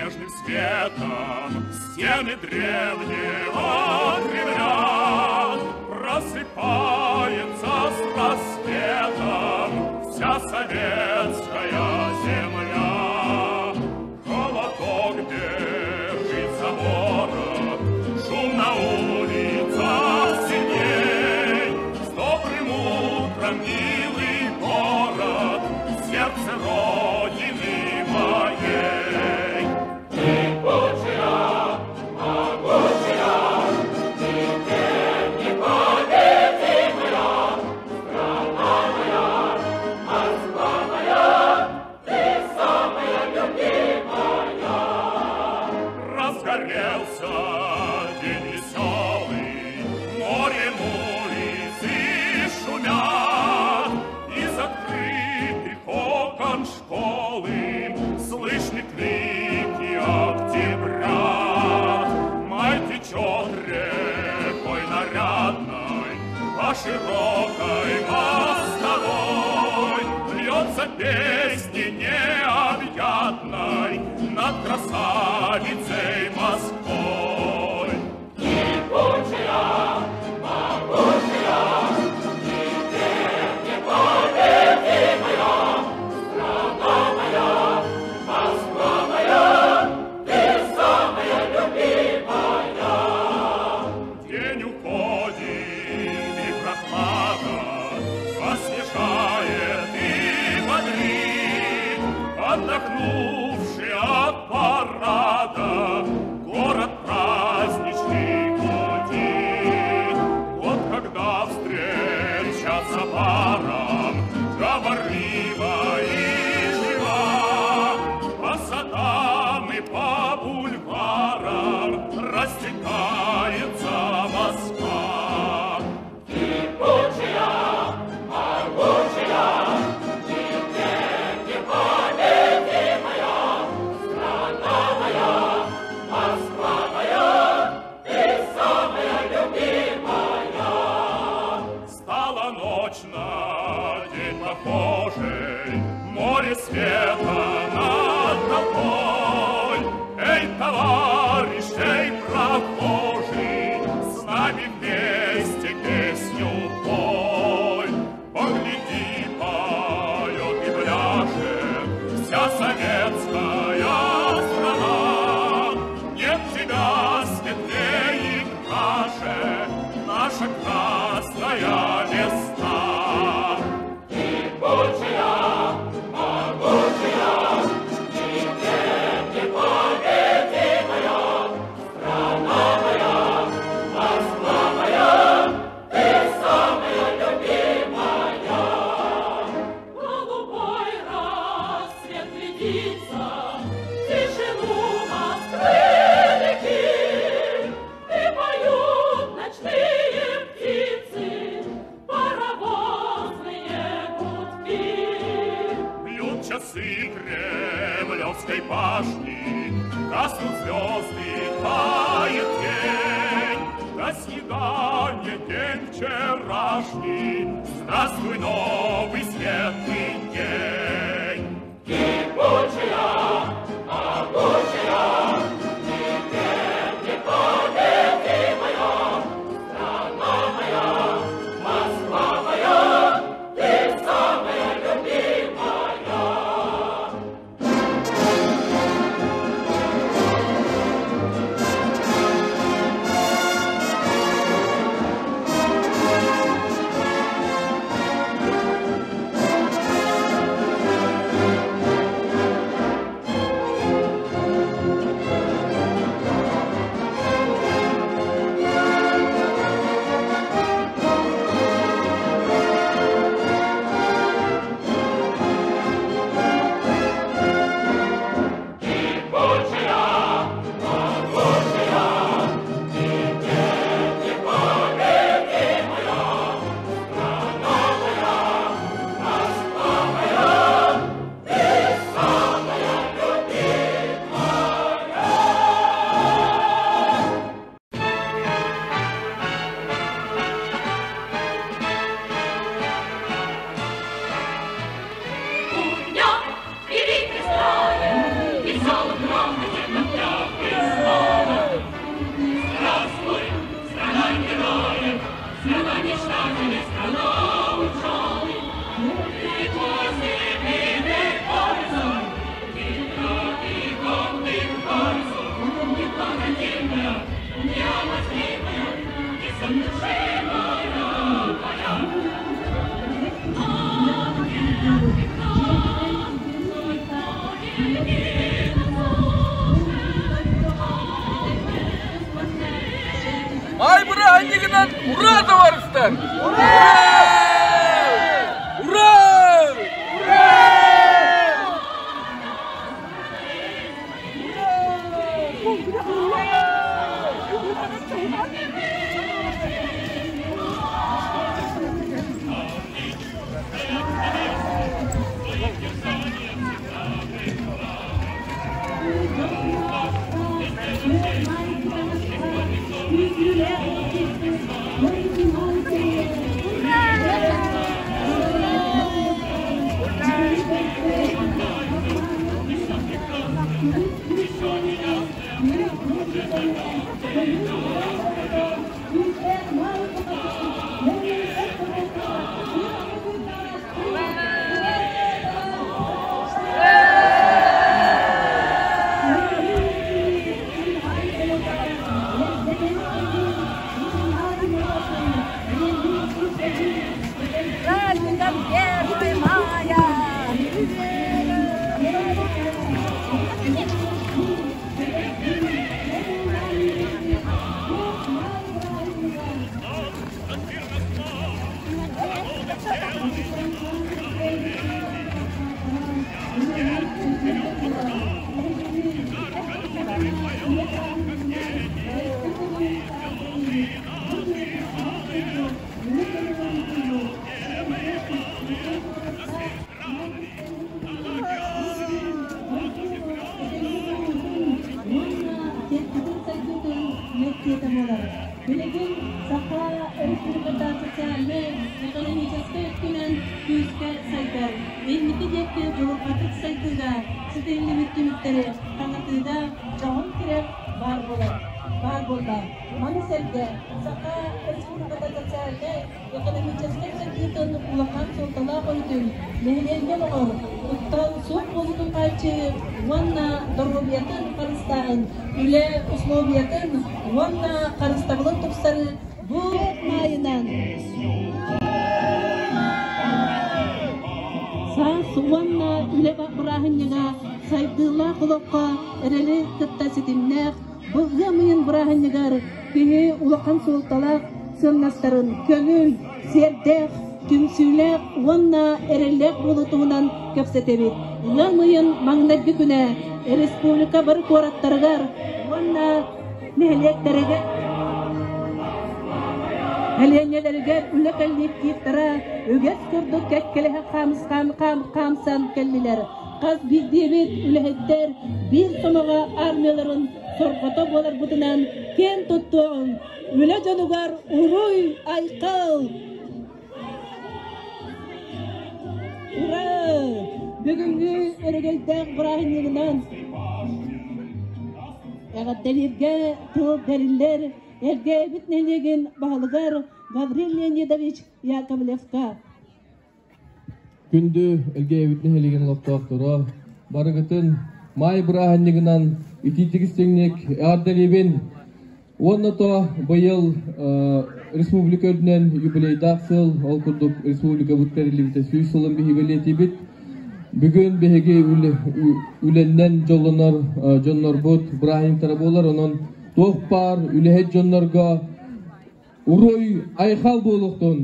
Нежным светом стены древнего Кремля. Просыпается с рассветом вся советская земля. Холодок бежит за ворот, шум на улицах сильней. С добрым утром, милый город, сердце Родины моей. Могучая, могучая, никем непобедимая, страна моя, Москва моя, ты самая любимая. Разгорелся день веселый, морем улицы шумят, из открытых окон школы слышны крики октября. Май течет рекой нарядной по широкой мостовой, льется песни необъятной над красавицей Москвой. Могучая, могучая, никем непобедимая, страна моя, Москва моя, ты самая любимая. День уходит, и прохлада освежает и бодрит. Отдохнувший от парада, город праздничный гудит. Вот когда встречаться паром, говорлива и жива, по садам и по бульварам растекается Москва. Могучая, могучая, никем непобедимая, страна моя, Москва моя, ты самая любимая. Стала ночь на день похожей, море света над толпой. Эй, товарищ, эй, прохожий, с нами вместе песню пой. Погляди, поет и пляшет вся советская страна. Нет тебя светлее и краше, наша красная весна. Могучая, могучая, никем непобедимая, страна моя, Москва моя, ты самая любимая. Голубой рассвет глядится в тишину Москвы реки, и поют ночные птицы паровозные гудки. Бьют часы Кремлевской башни, гаснут звезды, тает тень. До свидания, день вчерашний, здравствуй, новый светлый день. Могучая, могучая, никем непобедимая, страна моя, Москва моя, ты самая любимая. Ай бырааһынньыгынан ура товарыстар! Ура! Ура! Ура! Праздником 1 мая! Билигин Саха Республиката социальнай, экономическай өттүнэн күүскэ сайдар. Инники диэки дьулурҕатык сайдыыга ситиһиллибит түмүктэри хаҥатыыга дьоһун тирэх баар буолар, баар буолла. Маны сэргэ Саха Республиката социальнай, экономическай сайдыытын улахан суолталаах өрүтүн нэһилиэнньэ олоҕор куттал суох буолуутун хааччыйыы уонна доруобуйатын харыстааһын, үлэ условиятын уонна харыстабылын тупсарыы бу маайынан Саас уонна үлэ бырааһынньыга сайдыылаах олоххо эрэли кытта ситимнээх бу ыам ыйын бырааһынньыгар киһи улахан суолталаах сыаннастарын көҥүл, сиэрдээх, түмсүүлээх уонна эрэллээх буолуу туһунан кэпсэтэбит. Ыам ыйын маҥнайгы күнэ республика бары куораттарыгар уонна нэһилиэктэригэр Элиэнньэлэригэр үлэ коллективтара үгэс курдук кэккэлэһэ хаамсан кэллилэр. Хас биирдиибит үлэһиттэр биир сомоҕо армияларын сорҕото буоларбытынан киэн туттуоҕуҥ! Үлэ дьонугар уруй, айхал! Ура! Бүгүҥҥү өрөгөйдөөх бырааһынньыгынан эҕэрдэлииргэ тыл бэриллэр Элгээйбит нэһилиэгин баһылыгар Гаврил Леонидович Яковлевка. Күндү Элгээйбит нэһилиэгин олохтоохторо, барыгытын маай бырааһынньыгынан итиитик истиҥник эҕэрдэлиибин! Уонна то быйыл республика үрдүнэн юбилейдаах сыл, ол курдук республикабыт тэриллибитэ 100 сылын биһиги бэлиэтиибит. Бүгүн биһиги үлэннэн дьоллонор дьоннорбут бырааһынньыктара буолар, онон туох баар үлэһит дьоннорго уруй айхал буолуохтун!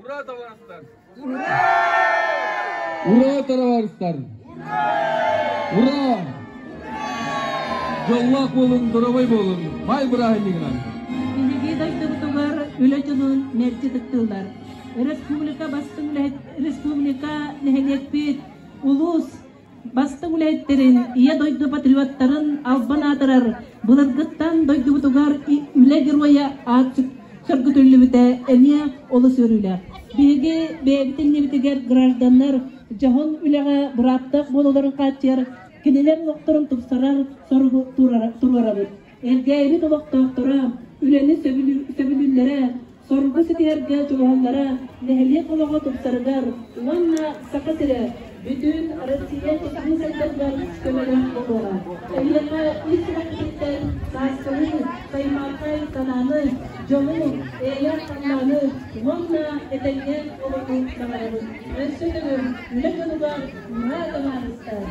Ура, товарыстар! Ура! Ура, товарыстар! Ура! Дьоллоох буолун, доровой буолун, бай бырааһынньыгынан! Биһиги дойдубутугар үлэ дьонун мэлдьи ытыктыыллар. Республика бастыҥ үлэһит, республика нэһилиэкпит, улуус бастыҥ үлэһиттэрин, Ийэ дойду патриоттарын албан аатырар былыргыттан дойдубутугар үлэ геройа аат сөргүтүллүбүтэ эмиэ олус үөрүүлээх. Биһиги бэйэбит иннибитигэр гражданнар дьоһун үлэҕэ бырааптаах буолалларын хааччыйар, кинилэр олохторун тупсарар соругу туруорабыт. Элгээйибит олохтоохторо үлэни сөбүлүүллэрэ, Соругу ситиһэргэ дьулуһаллара нэһилиэк олоҕо тупсарыгар уонна Саха сирэ бүтүн Россия чэчирии сайдарыгар көмөлөөх буолуоҕа. Эһиэхэ ис сүрэхпититтэн сааскылыы, саймаархай санааны, дьолу, эйэлээх халлааны уонна этэҥҥэ олоҕу баҕарабыт. Өссө төгүл үлэ дьонугар ураа табаарыстар!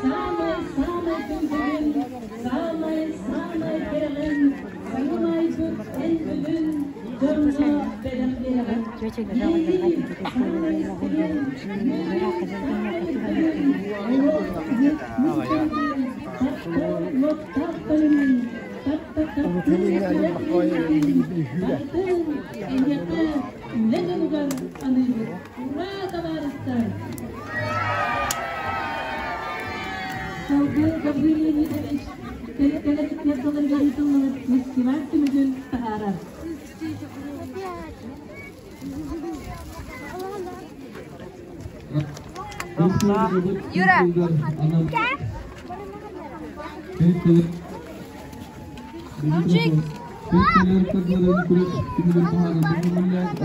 Саамай саамай күндүгүн, саамай саамай кэрэҕин, саҥалаайбыт эн бүгүн дьоҥҥо бэлэх биэрэҕин. Иэйии саамай истигин, үөрүү саамай үрдүгүн, олох музыкантын, таптал уоттаах тойонун, тапта-таптыыр сүрэх иэйиитин барытын эйиэхэ үлэ дьонугар аныыбыт. Ураа, табаарыстар! Салгыы Гаврил Леонидович тэрилтэлэр икки ыытыллыбыт фестиваль түмүгүн таһаарар. Юра!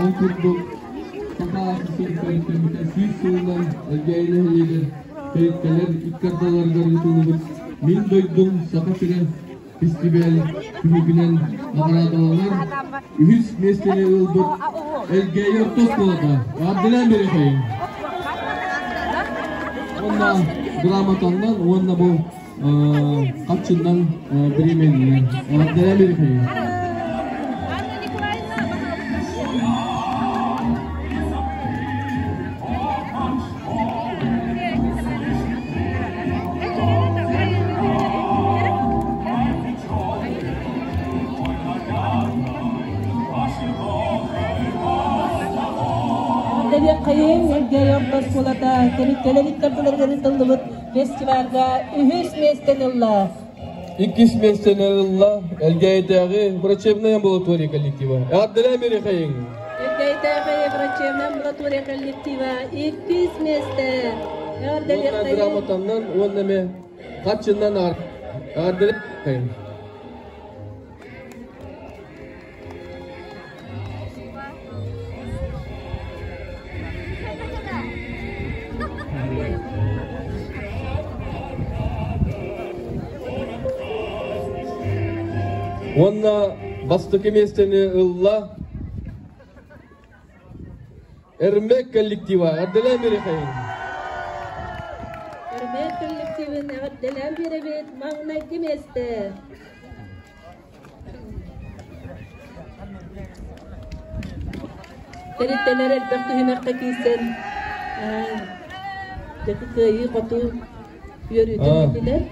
Ол курдук, Саха АССР 100 сылынан Элгээйи нэһилиэгэр тэрилтэлэр икки ардыларыгар ыытыллыбыт «Мин дойдум Саха сирэ» фестиваль түмүгүнэн наҕараадаланар үһүс миэстэни ылбыт Элгээйи орто оскуолата Абдылаан Берехайын. Уонна грамотаннан уонна бу хапчыннан бириэмэлинэн Абдылаан Берехайын. Анна Николаевна, пожалуйста. Эҕэрдэлиэххэйиҥ Элгээйи орто оскуолата тэрилтэлэр икки ардыларыгар ыытыллыбыт фестивальга үһүс миэстэни ылла. Иккис миэстэни ылла Элгээйитээҕи врачебная амбулатория коллектива. Эҕэрдэлээн биэриэхэйиҥ! Элгээйитээҕи врачебная амбулатория коллектива иккис миэстэ. Уонна Эҕэрдэлиэххэйиҥ! грамотаннан уонна эмэ харчыннан эҕэрдэлиэхэйиҥ! Уонна бастакы миэстэни ылла Эрмек коллектива. Эҕэрдэлээн биэриэхэйиҥ! Эрмек коллективин эҕэрдэлээн биэрэбит маҥнайгы миэстэ. Тэрилтэлэр элбэх түһүмэххэ киирсэн кыайыы хотуу үөрүүтүн биллилэр.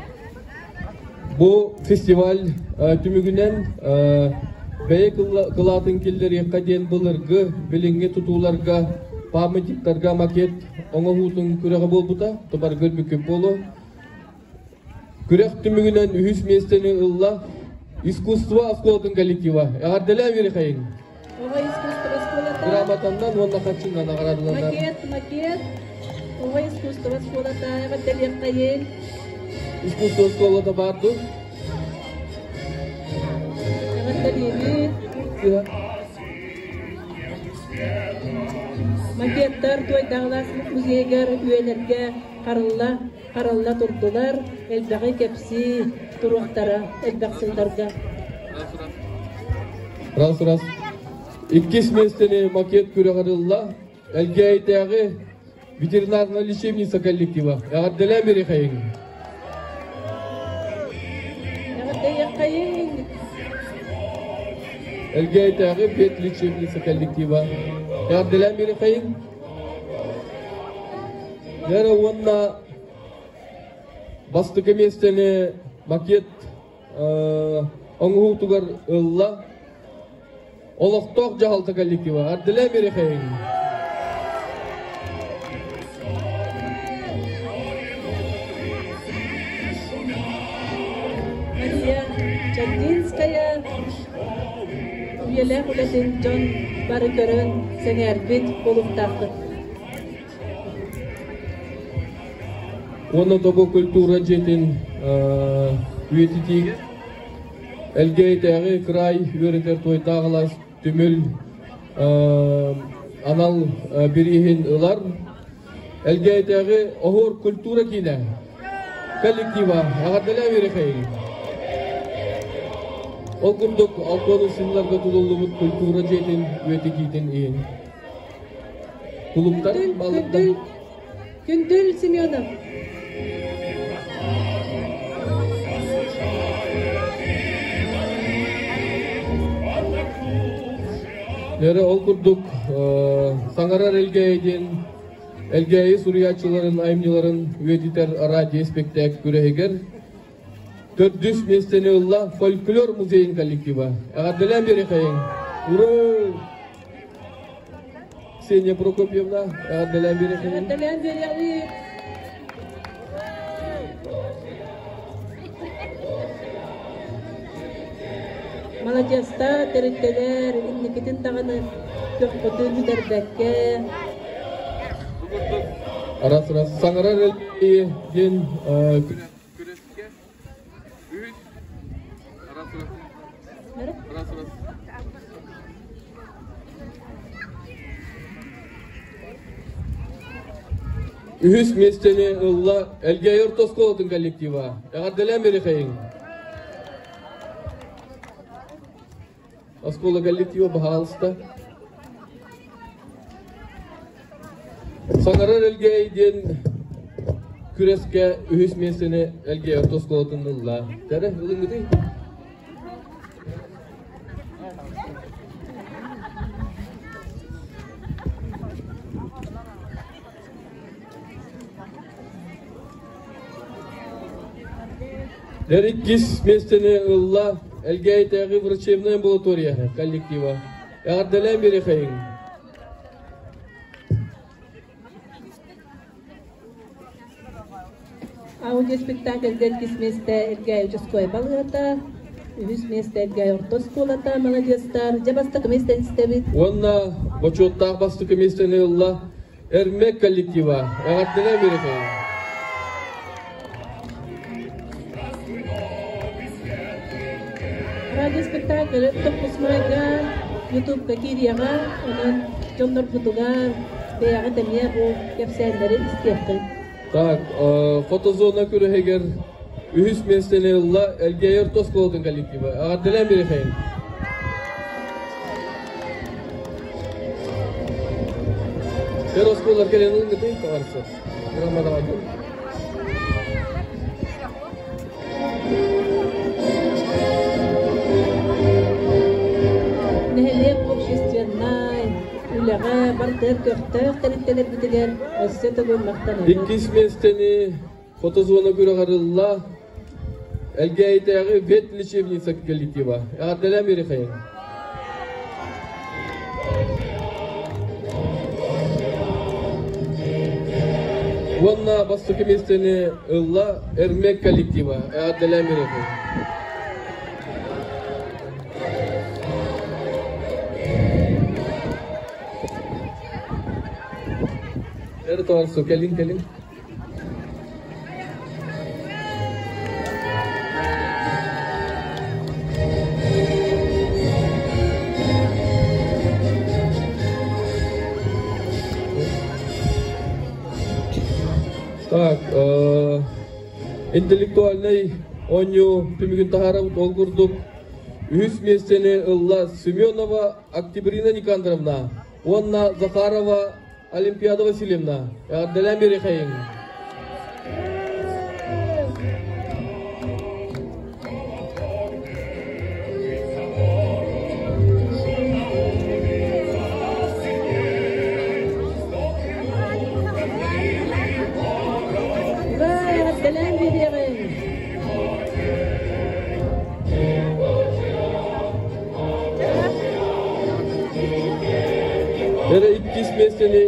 Бу фестиваль түмүгүнэн бэйэ кылаатын киллэриэххэ диэн былыргы билиҥҥи тутууларга памятниктарга макет оҥоһуутун күрэҕэ буолбута тубаргыр бүкүп буолуо. Күрэх түмүгүнэн үһүс миэстэни ылла искусство оскуолатын коллектива. Эҕэрдэлээ үөрэхэйиҥ! Оҕо искусство оскуолата Грамотаннан уонна харчынан наҕараадаланар. Макет, макет. Оҕо искусство оскуолата эҕэрдэлиэххэйин. Искусство оскуолата баар дуу? Эҕэрдэлиибит. Макеттар Туойдаҕалаас музейыгар үйэлэргэ харалла харалла турдулар, элбэҕи кэпсии туруохтара элбэх сылларга. Раз, раз. Иккис миэстэни макет күрэҕэр ылла Элгээйитээҕи ветеринарная лечебница коллектива. Эҕэрдэлээн биэриэхэйиҥ! Эҕэрдэлиэххэйиҥ! Элгээйитээҕи ветлечебница коллектива. Эҕэрдэлээн биэриэхэйиҥ! Вера уонна бастакы миэстэни макет оҥоһуутугар ылла олохтоох дьаһалта коллектива. Эҕэрдэлээн биэриэхэйиҥ! Мария Чагдинская үйэлээх үлэтин дьон бары көрөн сэҥээрбит буолуохтааххыт. Уонна тобу культура дьиэтин үйэтитиигэ Элгээйитээҕи кыраай үөрэтэр Туойдааҕылаас түмүл анал бирииһин ылар Элгээйитээҕи Оһуор культура киинэ коллектива. Эҕэрдэлээ үөрэхэйиҥ! Ол курдук алкоголу сылларга тутуллубут культура дьиэтин үйэтитиитин иһин. Кулуптар балыктар. Күндүл Семенов. Нөрө ол курдук саҥарар Элгээйи диэн Элгээйи суруйааччыларын айымньыларын үйэтитэр радио-спектакль күрэһигэр Төрдүс миэстэни ылла фольклор музейын коллектива. Эҕэрдэлээн биэриэхэйиҥ! Ура! Ксения Прокопьевна, эҕэрдэлээн биэриэхэйиҥ! Эҕэрдэлээн биэриэҕиҥ! Маладьыастар, тэрилтэлэр инникитин даҕаны көххүтүн бүтэрбэккэ Раз-раз саҥарар диэн Күрэскэ үһүс раз раз раз раз Үһүс миэстэни ылла Элгээйи орто оскуолатын коллектива. Эҕэрдэлээн биэриэхэйиҥ. Оскуола коллектива, баһаалыста. Саҥарар Элгээйи диэн күрэскэ үһүс миэстэни Элгээйи орто оскуолатын ылла. Кэрэ, ылыҥҥытый? Эр иккис миэстэни ылла Элгээйитээҕи врачебная амбулатория коллектива. Эҕэрдэлээн биэриэхэйиҥ. Аудиоспектакльга иккис миэстэ Элгээйи участковай балыыһата, үһүс миэстэ Элгээйи орто оскуолата, маладьыастар. Дьэ бастакы миэстэни истэбит. Уонна бочуоттаах бастакы миэстэни ылла Эрмек коллектива. Эҕэрдэлээн биэриэхэйиҥ. Радиоспектакль тоххус майга Ютубка киириэҕэ, онон дьоннорбутугар бэйэҕит эмиэ бу кэпсээннэри истиэххит. Так, фотозона күрэһигэр үһүс миэстэни ылла Элгээйи орто оскуолатын коллектива. Эҕэрдэлээн биэриэхэйиҥ. Эр оскуолалар кэлэн ылыҥҥытый, товарищи? Грамотаҕа Нэһилиэк общественнай үлэҕэ бардыар көхтөөх тэрилтэлэрбитигэр өссө төгүл махтанабыт. Иккис миэстэни фотозона күрэҕэр ылла Элгээйитээҕи ветлечебница коллектива. Эҕэрдэлээн биэриэхэйиҥ. Уонна бастакы миэстэни ылла Эрмек коллектива. Эҕэрдэлээн биэриэхэйиҥ. Эр тоҕорсу кэлин кэлин. Так, интеллектуальнай оонньуу түмүгүн таһаарабыт ол курдук үһүс миэстэни ылла Семенова Октябрина Никандровна уонна Захарова Олимпиада Васильевна, эҕэрдэлээн биэриэхэйиҥ! Ура, эҕэрдэлээн биэриэҕиҥ! Эрэ иккис миэстэни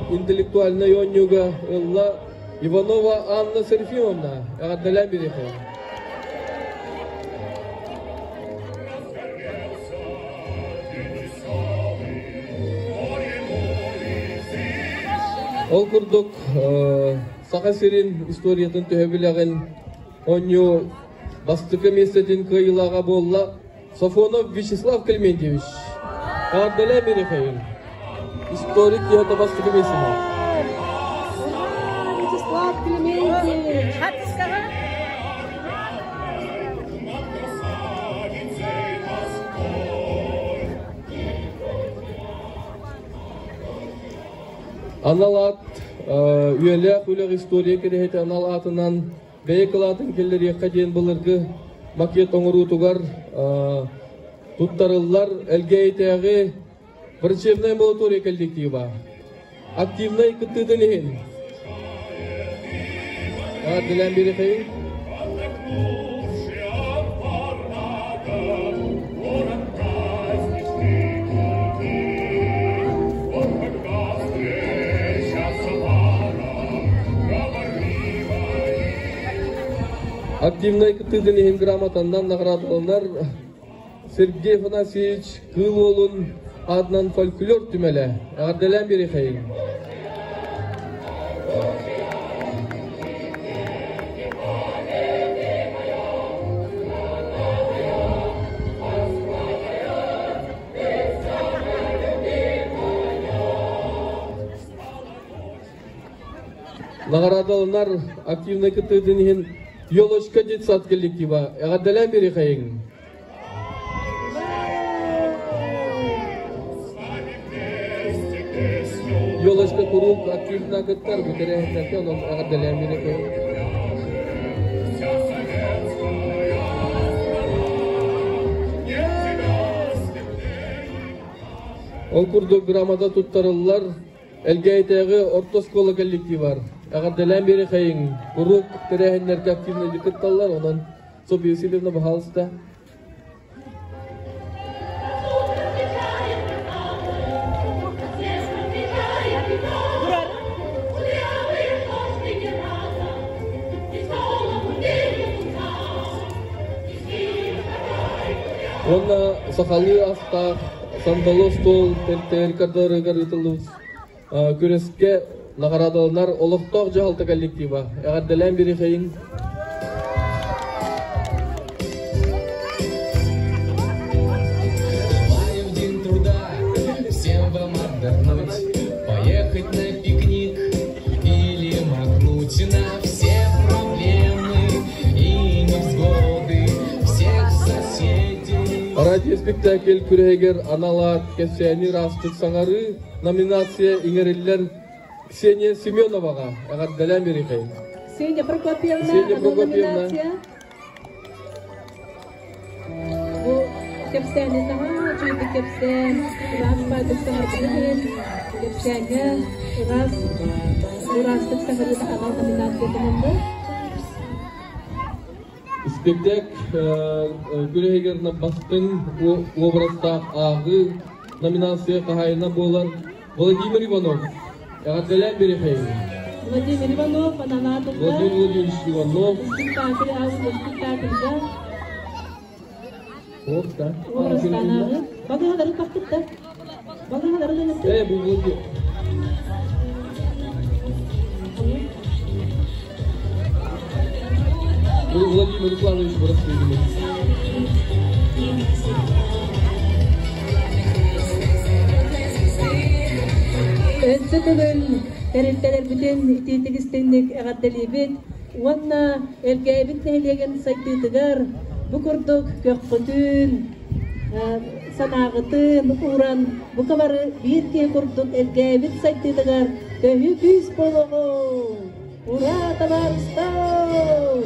интеллектуальнай оонньууга ылла Иванова Анна Серафимовна. Эҕэрдэлээн биэриэхэ. Ол курдук, Саха сирин историятын төһө билэҕин оонньуу бастакы миэстэтин кыайыылааҕа буолла Сафонов Вячеслав Климентьевич. Эҕэрдэлээ Михаил. Историк киһи бастакы миэстэни. Вячеслав Климентьевич. Анал аат үйэлээх үлэх история кэрэһитэ анал аатынан бэйэ кылаатын киллэриэххэ диэн былыргы макет оҥоруутугар туттарыллар Элгээйитээҕи врачебная амбулатория коллектива активнай кыттыытын иһин Эҕэрдэлээн биэриэхэйиҥ. Активнай кыттыытын иһин грамотаннан наҕараадаланар Сергей Афанасьевич Кыыл Уолун аатынан фольклор түмэлэ. Эҕэрдэлээн биэриэхэйиҥ. Наҕараадаланар активнай кыттыытын иһин Елочка детсад коллектива эҕэрдэлээн биэриэхэйиҥ. Елочка куруук активно кыттар бу тэрээһиннэргэ онон эҕэрдэлээн биэриэхэйиҥ. Ол курдук грамота туттарыллар Элгээйитээҕи орто оскуола коллективар эҕэрдэлээн биэриэхэйиҥ куруук тэрээһиннэргэ активнайдык кытталлар онон Софья Васильевна пожалуйста. Уонна сахалыы астаах сандалы остуол тэрилтэлэр ыытыллыбыт күрэскэ наҕараадаланар олохтоох дьаһалта коллектива. Эҕэрдэлээн биэриэхэйиҥ. Желаем день труда, всем вам отдохнуть, поехать на пикник или махнуть на все проблемы и невзгоды всех соседей. Радиоспектакль күрэһигэр анал аат кэпсээни ыраастык саҥарыы номинация иҥэриллэр Ксения Семеноваҕа эҕэрдэлээн биэриэхэйин. Ксения Прокопьевна, Ксения анал Прокопьевна. номинация. Бу кэпсээни наһаа үчүгэйдик кэпсээн, ыраас баайдык саҥарбытын иһин, кэпсээҥҥэ ыраас, ыраастык саҥарыыта анал номинациятын ылла. Испиктээк күрэһигэр бастыҥ уобарастаах ааҕыы номинация хаһаайына буолар Владимир Иванов. Эҕэрдэлээн биэриэхэйиҥ. Владимир Иванов ананаатылла Владимир Владимирович Иванов. спектакль спектакльга Вот, да. уобарастаанааҕы балыыһаларын бахтытта. Балыыһаларын ылыттı. Э, бу Владимир. Бу Владимир Русланович Бороскевич. Өссө төгүл тэрилтэлэрбитин итиитик истиҥник эҕэрдэлиибит уонна Элгээйибит нэһилиэгин сайдыытыгар бу курдук көххүтүн, санааҕытын ууран бука бары биир киһи курдук Элгээйибит сайдыытыгар төһүү күүс буолуоҕуҥ! Ура, табаарыстар!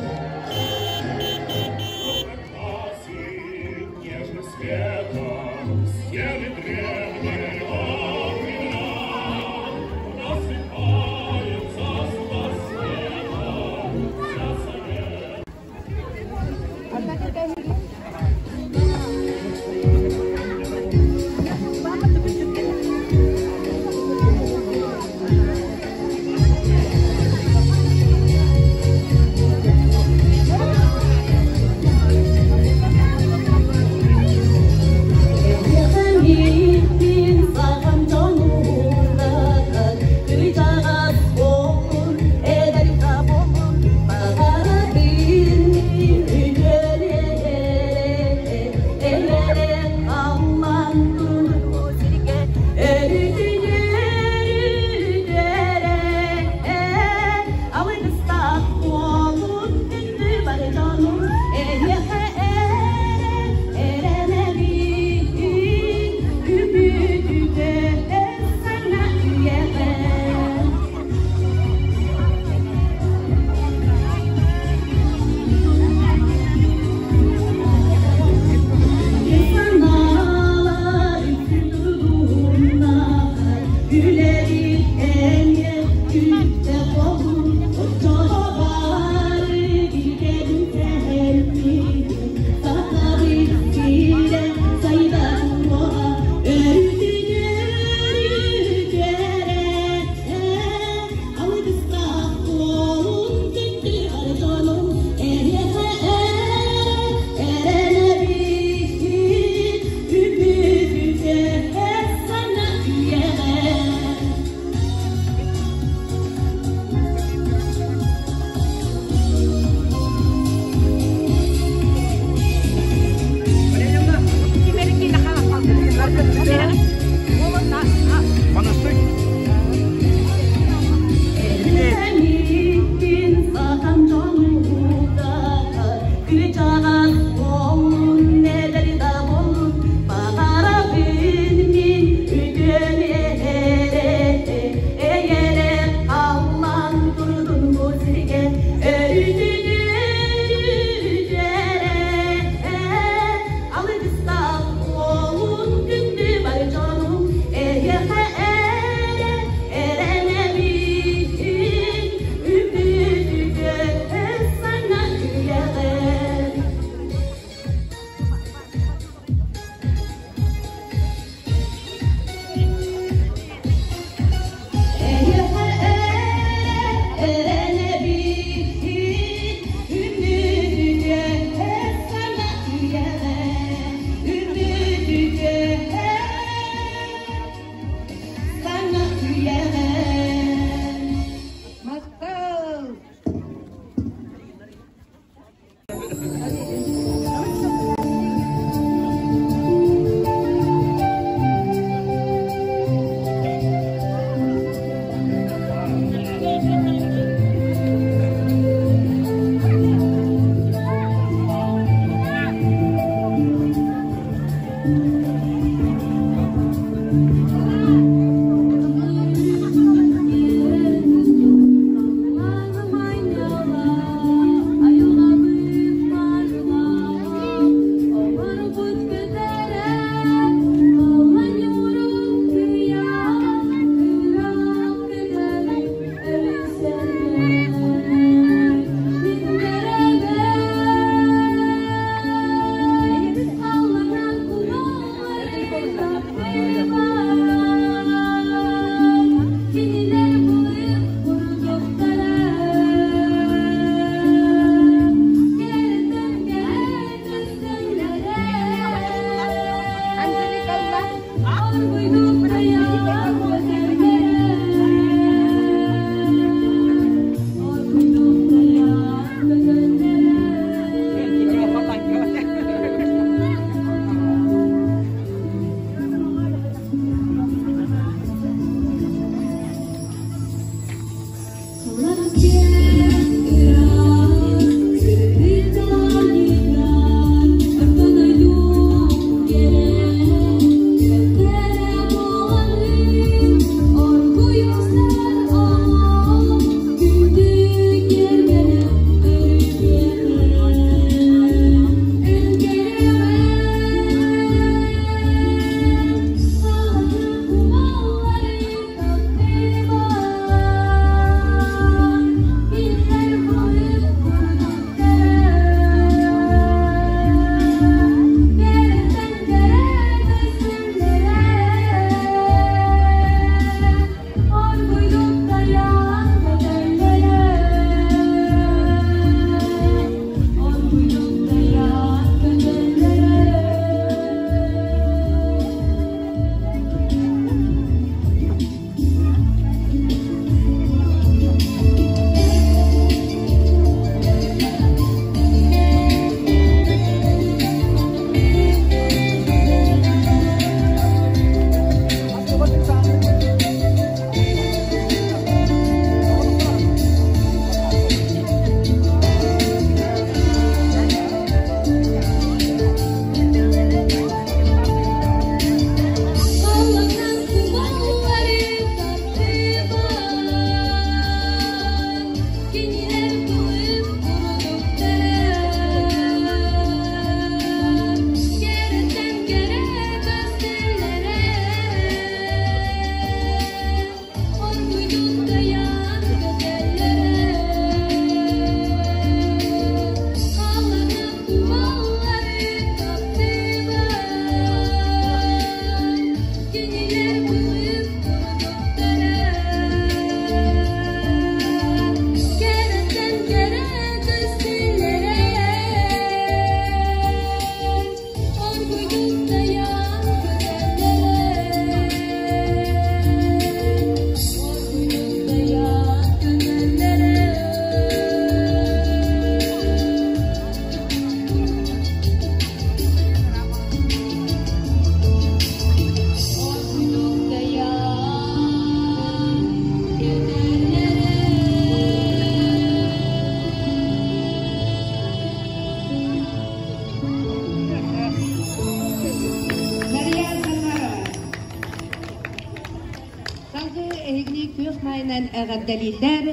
Эҕэрдэлииллэр.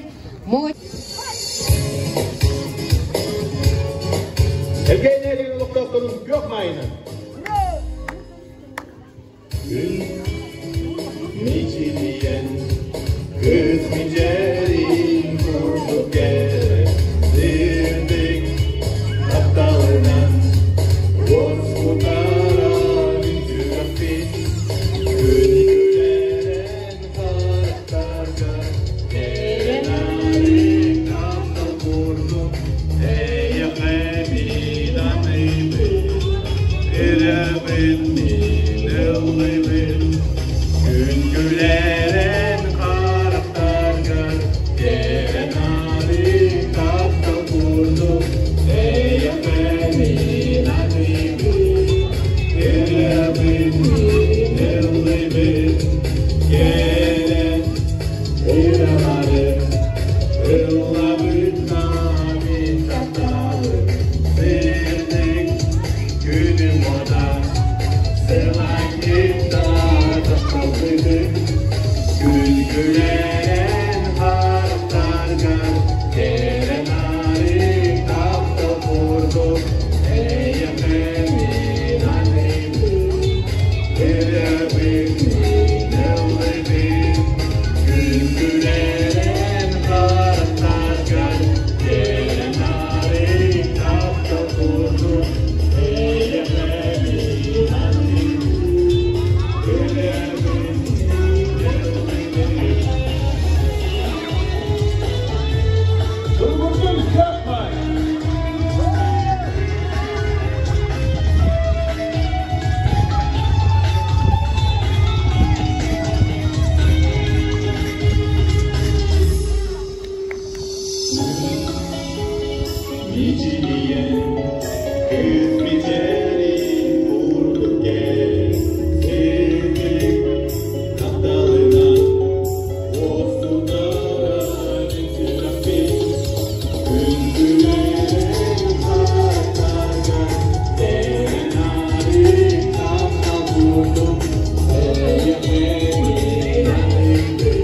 Элгээйи нэһилиэгин олохтоохторун күөх маайынан! Күн мичилийэн, кыыс мичээрин курдук кэрэ, сырдык тапталынан уоскутаран сүрэхпин күн күлэрэн харахтарга эрэнэрин таптал курдук эйэхэ мин аныыбын. Күн мичээрин курдук кэпсэтик тапталынан уоскутара мин сүрэхпин. Күндүлэрин харахтаргар дэрэн таптал курдук эйэҕэни аныыбын.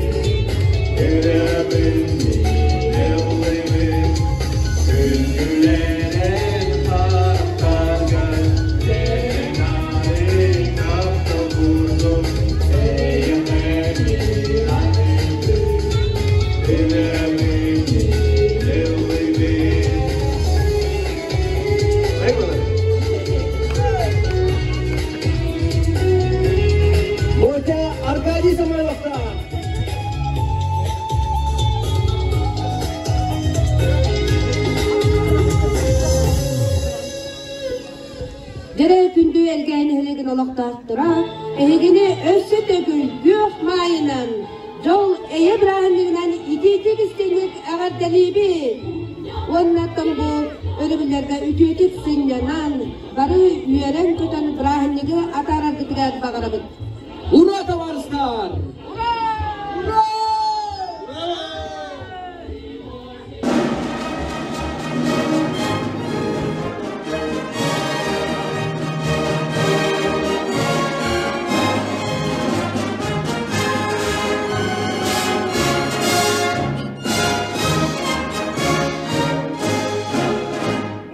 Үрэбин мин ыллыыбын. Күндүлэрин харахтаргар дэрэн таптал курдук эйэҕэни аныыбын. Үрэбин мин ыллыыбын. Мотя Аркадий Самойловтан. Дьэрэ күндү Элгээйи нэһилиэгин олохтоохторо эһигини өссө төгүл күөх маайынан, дьол эйэ бырааһынньыгынан итиитик истиҥник эҕэрдэлиибит! Уонна бу өрөбүллэргэ үтүөтүк сынньанан, бары үөрэн-көтөн бырааһынньыгы атаараргытыгар баҕарабыт. Ура, товарищтар! Ура! Ура!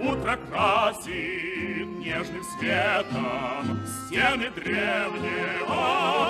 Утро красит нежным светом стены древнего